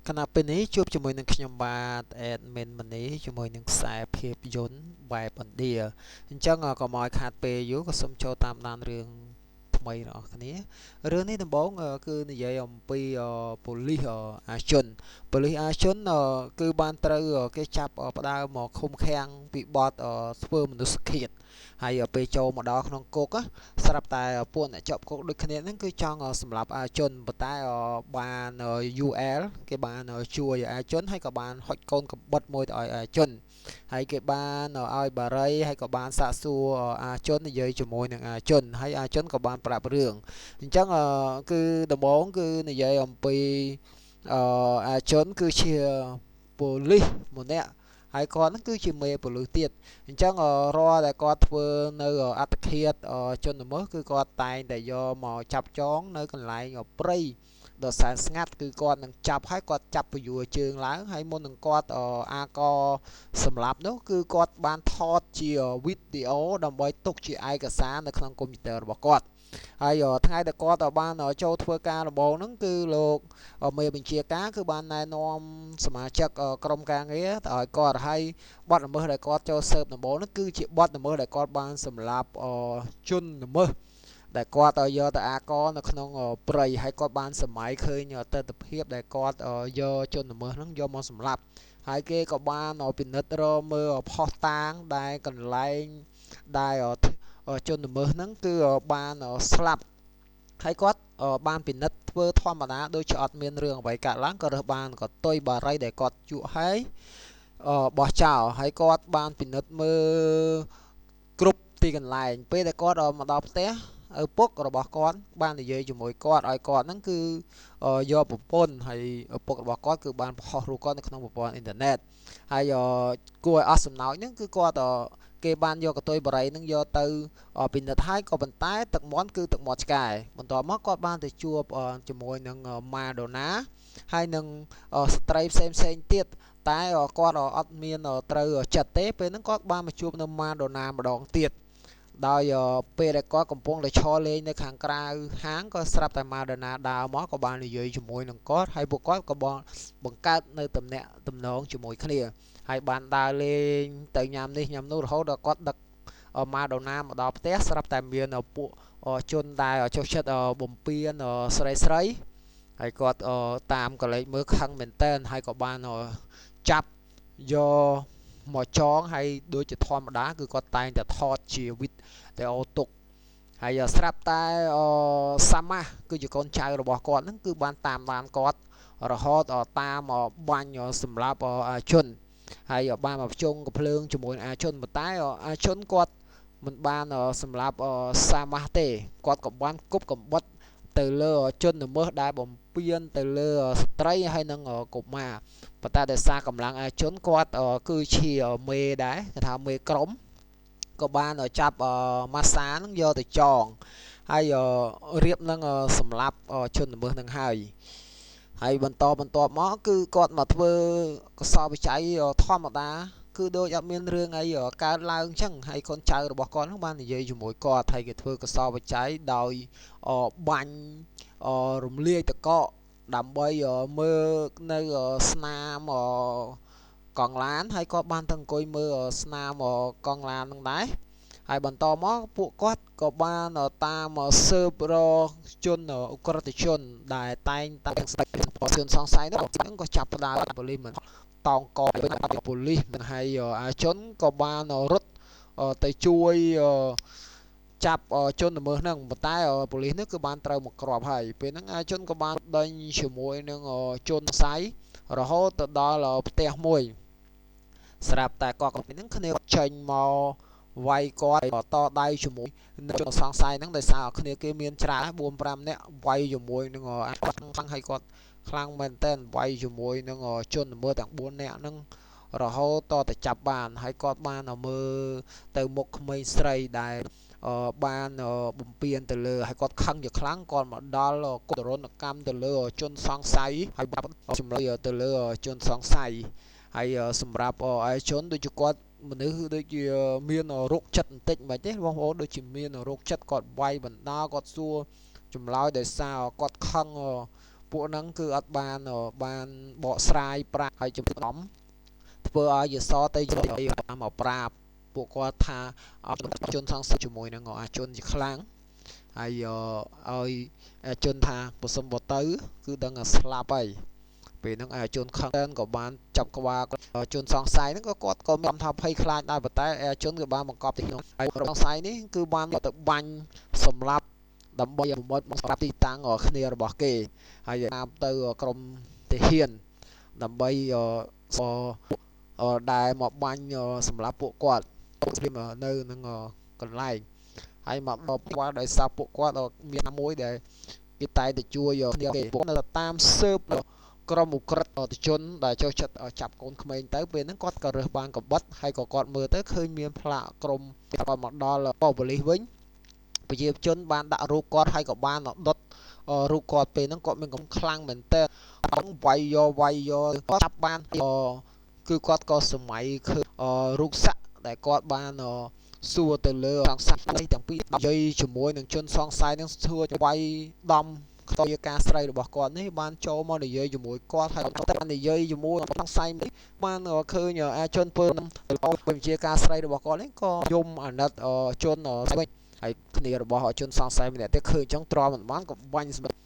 ខណៈពេលនេះជួបជាមួយនឹងខ្ញុំបាទ admin មនីជាមួយនឹងខ្សែភាពយន្តបែបឥណ្ឌាអញ្ចឹងកុំឲ្យខាតពេលយូរក៏សូមចូលតាមដានរឿងថ្មីរបស់គ្នារឿងនេះដំបូងគឺនិយាយអំពីប៉ូលីសអាជនប៉ូលីសអាជនគឺបានត្រូវគេចាប់ផ្ដើមមកឃុំឃាំងពីបទធ្វើមនុស្សឃាតហើយពេលចូលមកដល់ក្នុងគុកស្រាប់តែពួកអ្នកជាប់គុកដូចគ្នាហ្នឹងគឺចង់សម្លាប់អាជនប៉ុន្តែបាន UL គេបានជួយអាជនហើយក៏បានហុចកូនកំបិតមួយទៅឲ្យអាជនហើយគេបានឲ្យបារីហើយក៏បានសាកសួរអាជននិយាយជាមួយនឹងអាជនហើយអាជនក៏បានប្រាប់រឿងអញ្ចឹងគឺដំបូងគឺនិយាយអំពីអាជនគឺជាប៉ូលីសម្នាក់ហើយគាត់ហ្នឹងគឺជាមេប៉ូលីសទៀតអញ្ចឹងរាល់ដែលគាត់ធ្វើនៅអត្តឃាតជនល្មើសគឺគាត់តែងតែយកមកចាប់ចងនៅកន្លែងព្រៃដ៏សែនស្ងាត់គឺគាត់នឹងចាប់ហើយគាត់ចាប់ពយួរជើងឡើងហើយមុននឹងគាត់អាកសម្លាប់នោះគឺគាត់បានថតជាវីដេអូដើម្បីទុកជាឯកសារនៅក្នុងកុំព្យូទ័ររបស់គាត់ហើយថ្ងៃដែលគាត់បានចូលធ្វើការដំបូងហ្នឹងគឺលោកមេបញ្ជាការគឺបានណែនាំសមាជិកក្រុមការងារទៅឲ្យគាត់ហើយបទល្មើសដែលគាត់ចូលស៊ើបដំបូងហ្នឹងគឺជាបទល្មើសដែលគាត់បានសម្លាប់ជនល្មើសដែលគាត់យកទៅអាកនៅក្នុងព្រៃហើយគាត់បានសម័យឃើញទស្សនភាពដែលគាត់យកជនល្មើសហ្នឹងយកមកសម្លាប់ហើយគេក៏បានពិនិត្យរកមើលផុសតាងដែលកន្លែងដែលជនល្មើសហ្នឹងគឺបានស្លាប់ហើយគាត់បានពិនិត្យធ្វើធម្មតាដូចជាអត់មានរឿងអ្វីកើតឡើងក៏រើសបានកតុយបារីដែលគាត់ជក់ហើយបោះចោលហើយគាត់បានពិនិត្យមើលគ្រប់ទីកន្លែងពេលដែលគាត់មកដល់ផ្ទះឪពុករបស់គាត់បាននិយាយជាមួយគាត់ឲ្យគាត់ហ្នឹងគឺយកប្រពន្ធហើយឪពុករបស់គាត់គឺបានបង្ហោះរូបគាត់នៅក្នុងប្រព័ន្ធអ៊ីនធឺណិតហើយគួរឲ្យអស់សំណោចហ្នឹងគឺគាត់គេបានយកកតុយបារីហ្នឹងយកទៅពិនិត្យហើយក៏ប៉ុន្តែទឹកមាន់គឺទឹកមាត់ឆ្កែបន្ទាប់មកគាត់បានទៅជួបជាមួយនឹងម៉ាដូណាហើយនឹងស្ត្រីផ្សេងផ្សេងទៀតតែគាត់អត់មានត្រូវចិត្តទេពេលហ្នឹងគាត់បានមកជួបនៅម៉ាដូណាម្ដងទៀតដោយពេលដែលគាត់កំពុងតែឈរលេងនៅខាងក្រៅហាងក៏ស្រាប់តែម៉ាដូណាដើរមកក៏បាននិយាយជាមួយនឹងគាត់ហើយពួកគាត់ក៏បង្កើតនៅទំនាក់ទំនងជាមួយគ្នាហើយបានដើរលេងទៅញ៉ាំនេះញ៉ាំនោះរហូតដល់គាត់ដឹកម៉ាដូណាមកដល់ផ្ទះស្រាប់តែមានពួកជនដែលចុះចិត្តបំពេញស្រីស្រីហើយគាត់តាមកលេចមើលខឹងមែនតែនហើយក៏បានចាប់យកមកចងហើយដូចជាធម្មតាគឺគាត់តែងតែថតជាវីដេអូទុកហើយស្រាប់តែសាម៉ាស់គឺជាកូនចៅរបស់គាត់ហ្នឹងគឺបានតាមដានគាត់រហូតតាមបាញ់សម្រាប់ជនហើយបានមកភ្ជង់កំភ្លើងជាមួយអាជនប៉ុន្តែអាជនគាត់មិនបានសម្រាប់សាម៉ាស់ទេគាត់ក៏បានគប់កំបិតទៅលើជនល្មើសដែលបំពេញទៅលើស្ត្រីហើយនិងកុមារប៉ុន្តែដោយសារកម្លាំងអាជនគាត់គឺជាមេដែរគេថាមេក្រុមក៏បានចាប់ម៉ាសានឹងយកទៅចងហើយរៀបនឹងសម្លាប់ជនល្មើសនឹងហើយហើយបន្តបន្ទាប់មកគឺគាត់មកធ្វើកសលវិច័យធម្មតាគឺដូចអត់មានរឿងអីកើតឡើងអញ្ចឹងហើយកូនចៅរបស់គាត់ហ្នឹងបាននិយាយជាមួយគាត់ហើយគេធ្វើកសលវិច័យដោយបាញ់រំលាយតកកដើម្បីមើលនៅស្នាមកង់ឡានហើយគាត់បានទៅអង្គុយមើលស្នាមកង់ឡានហ្នឹងដែរហើយបន្តមកពួកគាត់ក៏បានតាមស៊ើបរកជនឧក្រិដ្ឋជនដែលតែងតែស្ដេចជនសង្ស័យនោះក៏ចាប់ផ្ដើមប៉ូលីសមិនតោងកប៉ូលីសមិនហើយអាជនក៏បានរត់ទៅជួយចាប់ជនល្មើសហ្នឹងប៉ុន្តែប៉ូលីសនេះគឺបានត្រូវមកគ្រាប់ហើយពេលហ្នឹងអាជនក៏បានដេញជាមួយនឹងជនស័យរហូតទៅដល់ផ្ទះមួយស្រាប់តែគាត់ហ្នឹងគ្នាចេញមកវាយគាត់តដៃជាមួយនឹងជនសង្ស័យហ្នឹងដោយសារគ្នាគេមានច្រើន4 5នាក់វាយជាមួយនឹងខ្លាំងហើយគាត់ខ្លាំងមែនតើវាយជាមួយនឹងជនល្មើសទាំង4នាក់ហ្នឹងរហូតតតែចាប់បានហើយគាត់បានមើលទៅមុខក្មេងស្រីដែលបានបំពេញទៅលើហើយគាត់ខឹងជាខ្លាំងគាត់មកដល់កុដរុនកម្មទៅលើជនសង្ស័យហើយចម្លើយទៅលើជនសង្ស័យហើយសម្រាប់ឯជនដូចជាគាត់មនុស្សដូចជាមានរោគចិត្តបន្តិចមិនទេបងប្អូនដូចជាមានរោគចិត្តគាត់វាយបណ្ដាគាត់សួរចម្លើយដោយសារគាត់ខឹង ពួកហ្នឹងគឺអត់បានបានបកស្រាយប្រាប់ឲ្យចំំធ្វើឲ្យយសទៅមកប្រាប់ពួកគាត់ថាជនសង្ស័យជាមួយនឹងអាជនជាខ្លាំងហើយឲ្យជនថាបើសិនបើទៅគឺដឹងថាស្លាប់ហើយពេលហ្នឹងអាជនខឹងក៏បានចាប់ក្បាលជនសង្ស័យហ្នឹងក៏គាត់ក៏មានថាភ័យខ្លាចដែរប៉ុន្តែអាជនក៏បានបង្កប់ទីនោះហើយសង្ស័យនេះគឺបានទៅបាញ់សម្លាប់ដើម្បីប្រមូលប្រាប់ទីតាំងគ្នារបស់គេហើយតាមទៅក្រមទាហានដើម្បីដែលមកបាញ់សម្រាប់ពួកគាត់នៅនឹងកន្លែងហើយមកដល់ផ្ទាល់ដោយសារពួកគាត់មានមួយដែលគេតែទៅជួយគ្នាគេពួកនៅតាមស៊ើបក្រុមឧក្រិដ្ឋជនដែលចូលចិត្តចាប់កូនក្មេងទៅពេលហ្នឹងគាត់ក៏រើសបានកបិតហើយក៏គាត់មើលទៅឃើញមានផ្លាកក្រុមគាត់មកដល់ប៉ូលីសវិញប្រជាជនបានដាក់រូបគាត់ហើយក៏បានដុតរូបគាត់ពេលហ្នឹងគាត់មានកំខ្លាំងមែនតើវាយយកវាយយកគាត់ចាប់បានគឺគាត់ក៏សម័យឃើញរូបសាក់ដែលគាត់បានសួរទៅលើសង្ស័យទាំងពីរនិយាយជាមួយនឹងជនសង្ស័យនឹងសួរវាយដំខ្ទយការស្រីរបស់គាត់នេះបានចូលមកនិយាយជាមួយគាត់ហើយបាននិយាយជាមួយសង្ស័យនេះបានឃើញអាជនពើវិជាការស្រីរបស់គាត់នេះក៏យំអាណិតជនវិញហើយគ្នារបស់ជនសង្ស័យម្នាក់ទៀតឃើញអញ្ចឹងទ្រាំមិនបានក៏បាញ់សម្រាប់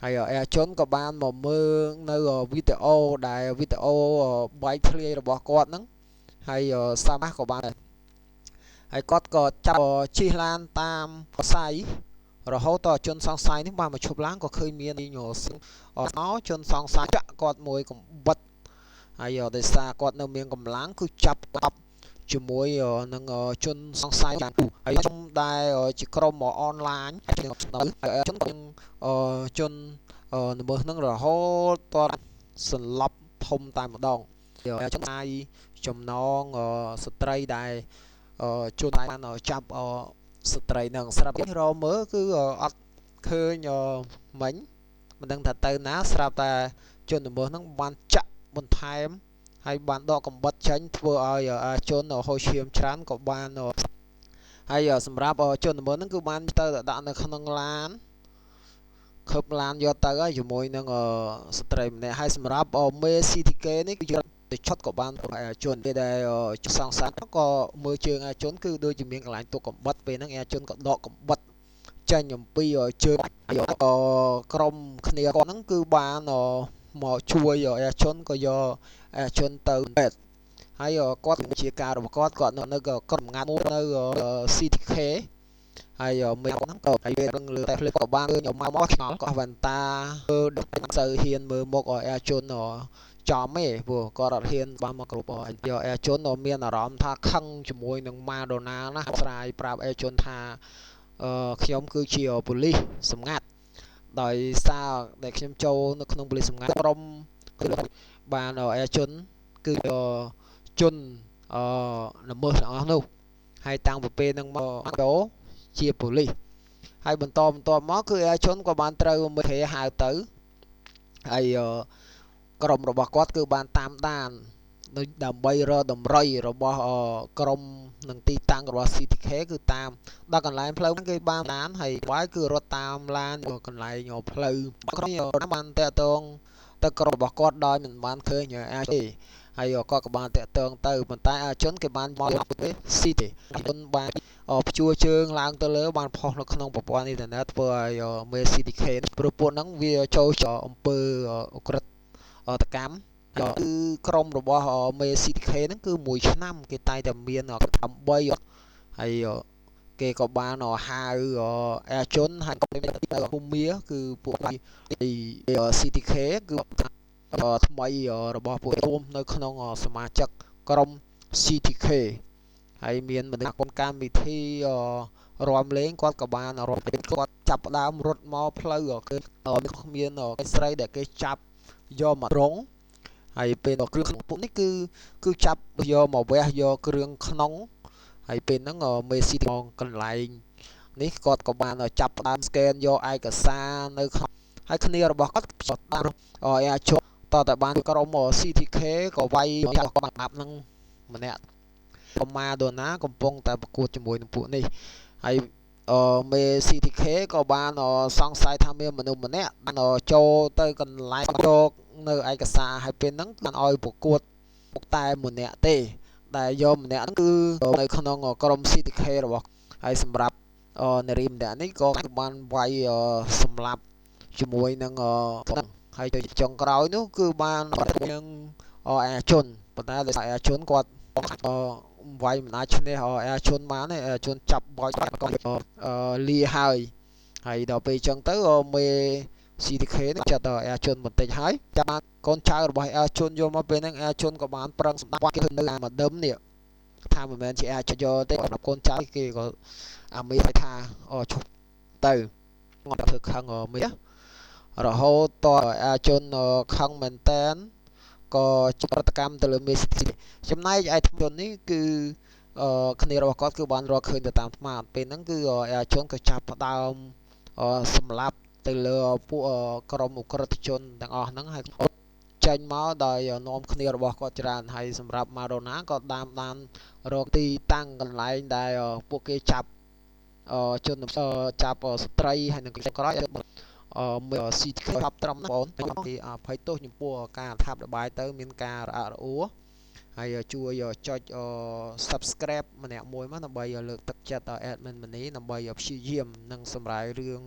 ហើយអាជនក៏បានមកមើលនៅវីដេអូដែលវីដេអូបែកធ្លាយរបស់គាត់ហ្នឹងហើយសាម៉ាស់ក៏បានហើយគាត់ក៏ចាប់ជិះឡានតាមខ្សែរហូតដល់ជនសង្ស័យនេះបានមកឈប់ឡានក៏ឃើញមានញសជនសង្ស័យចាក់គាត់មួយកំបិតហើយដោយសារគាត់នៅមានកម្លាំងគឺចាប់អប់ជាមួយនឹងជនសង្ស័យហើយខ្ញុំដែលជាក្រុមអនឡាញជនជនល្មើសនឹងរហូតតសន្លប់ធំតែម្ដងចំណាយចំណងស្ត្រីដែលជនបានចាប់ស្ត្រីនឹងស្រាប់រមើលគឺអត់ឃើញមិញមិនដឹងថាទៅណាស្រាប់តែជនល្មើសនឹងបានចាក់បន្ថែមហើយបានដកកំបិតចេញធ្វើឲ្យជនហូរឈាមច្រើនក៏បានហើយសម្រាប់ជនល្មើសនឹងគឺបានទៅដាក់នៅក្នុងឡានខឹបឡានយកទៅហើយជាមួយនឹងស្ត្រីម្នាក់ហើយសម្រាប់មេ CTK នេះគឺទៅឆុតក៏បានជនពេលដែលសង្សារក៏មើលជើងអាជនគឺដូចជាមានកន្លែងទុកកំបិតពេលហ្នឹងអាជនក៏ដកកំបិតចេញអំពីជើងក្រុមគ្នាគាត់ហ្នឹងគឺបានមកជួយអាជនក៏យកអាជនទៅពេទ្យហើយគាត់ជាការរបស់គាត់គាត់នៅក៏ក្រុមងាត់មួយនៅ CTK ហើយមេហ្នឹងក៏ហើយរឹងលើតែភ្លេចក៏បានមកឆ្ងល់ក៏វ៉ាន់តាមើលសូវហ៊ានមើលមុខអាជនចំទេព្រោះគាត់អត់ហ៊ានបានមកគ្រប់យកអាជនមានអារម្មណ៍ថាខឹងជាមួយនឹងម៉ាដូណាណាស្រាយប្រាប់អាជនថាខ្ញុំគឺជាប៉ូលីសសម្ងាត់ដោយសារដែលខ្ញុំចូលនៅក្នុងប៉ូលីសសម្ងាត់ក្រុមគឺបានអាជនគឺជនល្មើសទាំងអស់នោះហើយតាំងពីពេលហ្នឹងមកចូលជាប៉ូលីសហើយបន្តបន្តមកគឺអាជនក៏បានត្រូវមេគេហៅទៅហើយក្រុមរបស់គាត់គឺបានតាមដានដើម្បីរកតម្រុយរបស់ក្រុមនឹងទីតាំងរបស់ CTK គឺតាមដល់កន្លែងផ្លូវគេបានដានហើយវាយគឺរត់តាមឡានកន្លែងផ្លូវក្រុមបានតាក់ទងទៅក្រុមរបស់គាត់ដោយមិនបានឃើញអាចទេហើយគាត់ក៏បានតាក់ទងទៅប៉ុន្តែអាជនគេបានមកទេ CT ជនបានព្យួរជើងឡើងទៅលើបានផុសនៅក្នុងប្រព័ន្ធអ៊ីនធឺណិតធ្វើឲ្យមេ CTK ព្រោះពួកហ្នឹងវាចូលអំពើឧក្រិដ្ឋកម្មគឺក្រុមរបស់មេ CTK ហ្នឹងគឺមួយឆ្នាំគេតែតែមានដើម្បីហើយគេក៏បានហៅអាជនហើយភូមិគឺពួក CTK គឺថ្មីរបស់ពួករួមនៅក្នុងសមាជិកក្រុម CTK ហើយមានមនុស្សកម្មវិធីរាំលេងគាត់ក៏បានរត់គាត់ចាប់ផ្ដើមរត់មកផ្លូវគឺមានស្រីដែលគេចាប់យកមករងហើយពេលគ្រឿងពួកនេះគឺចាប់យកមកវះយកគ្រឿងក្នុងហើយពេលហ្នឹងមេស៊ីកន្លែងនេះគាត់ក៏បានចាប់ផ្ដើម scan យកឯកសារនៅហើយគ្នារបស់គាត់បានអាចតតែបានក្រុម CTK ក៏វាយចាប់គាត់បាប់ហ្នឹងម្នាក់ម៉ាដូណាកំពុងតែប្រកួតជាមួយនឹងពួកនេះហើយ មេ CTK ក៏បានសង្ស័យថាមានមនុស្សម្នាក់បានចូលទៅកន្លែងយកនៅឯកសារហើយពេលហ្នឹងបានឲ្យប្រកួតតែម្នាក់ទេដែលយកម្នាក់ហ្នឹងគឺនៅក្នុងក្រុម CTK របស់ហើយសម្រាប់នារីម្នាក់នេះក៏បានវាយសម្លាប់ជាមួយនឹងហើយចុងក្រោយនោះគឺបាននឹងអាជនប៉ុន្តែដោយសារអាជនគាត់វាយមិនអាចឈ្នះអាជនបានទេអាជនចាប់បោចក៏លាហើយហើយដល់ពេលអញ្ចឹងទៅមេ CTK នេះចិត្តអាជនបន្តិចហើយចាប់បានកូនចៅរបស់អាជនយកមកពេលហ្នឹងអាជនក៏បានប្រឹងសម្ដាប់គេនៅអាមួយដឹមនេះថាមិនមែនជាអាចយកទេសម្រាប់កូនចៅគេក៏អាមេថាឈប់ទៅធ្វើខឹងមេរហូតតអាជនខឹងមែនតែនក៏ប្រតិកម្មទៅលើមេស៊ីចំណែកឯជននេះគឺគ្នារបស់គាត់គឺបានរកឃើញទៅតាមស្មាតពេលហ្នឹងគឺអាជនក៏ចាប់ផ្ដើមសម្លាប់ទៅលើពួកក្រុមឧក្រិដ្ឋជនទាំងអស់ហ្នឹងហើយចេញមកដោយនាំគ្នារបស់គាត់ច្រើនហើយសម្រាប់ម៉ាដូណាក៏តាមដានរកទីតាំងកន្លែងដែលពួកគេចាប់ជនចាប់ស្ត្រីហើយនឹងក្រោយមើស៊ីចាប់ត្រឹមបងពីអភ័យទោសចំពោះការអត្ថាធិប្បាយទៅមានការរអាក់រអួលហើយជួយចុច Subscribe ម្នាក់មួយមកដើម្បីលើកទឹកចិត្តដល់ Admin មនីដើម្បីព្យាយាមនិងសម្រាយរឿង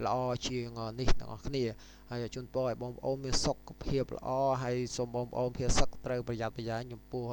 ល្អជាងនេះទាំងអស់គ្នាហើយជូនពរឲ្យបងប្អូនមានសុខភាពល្អហើយសូមបងប្អូនភាសឹកត្រូវប្រយ័ត្នប្រយែងចំពោះ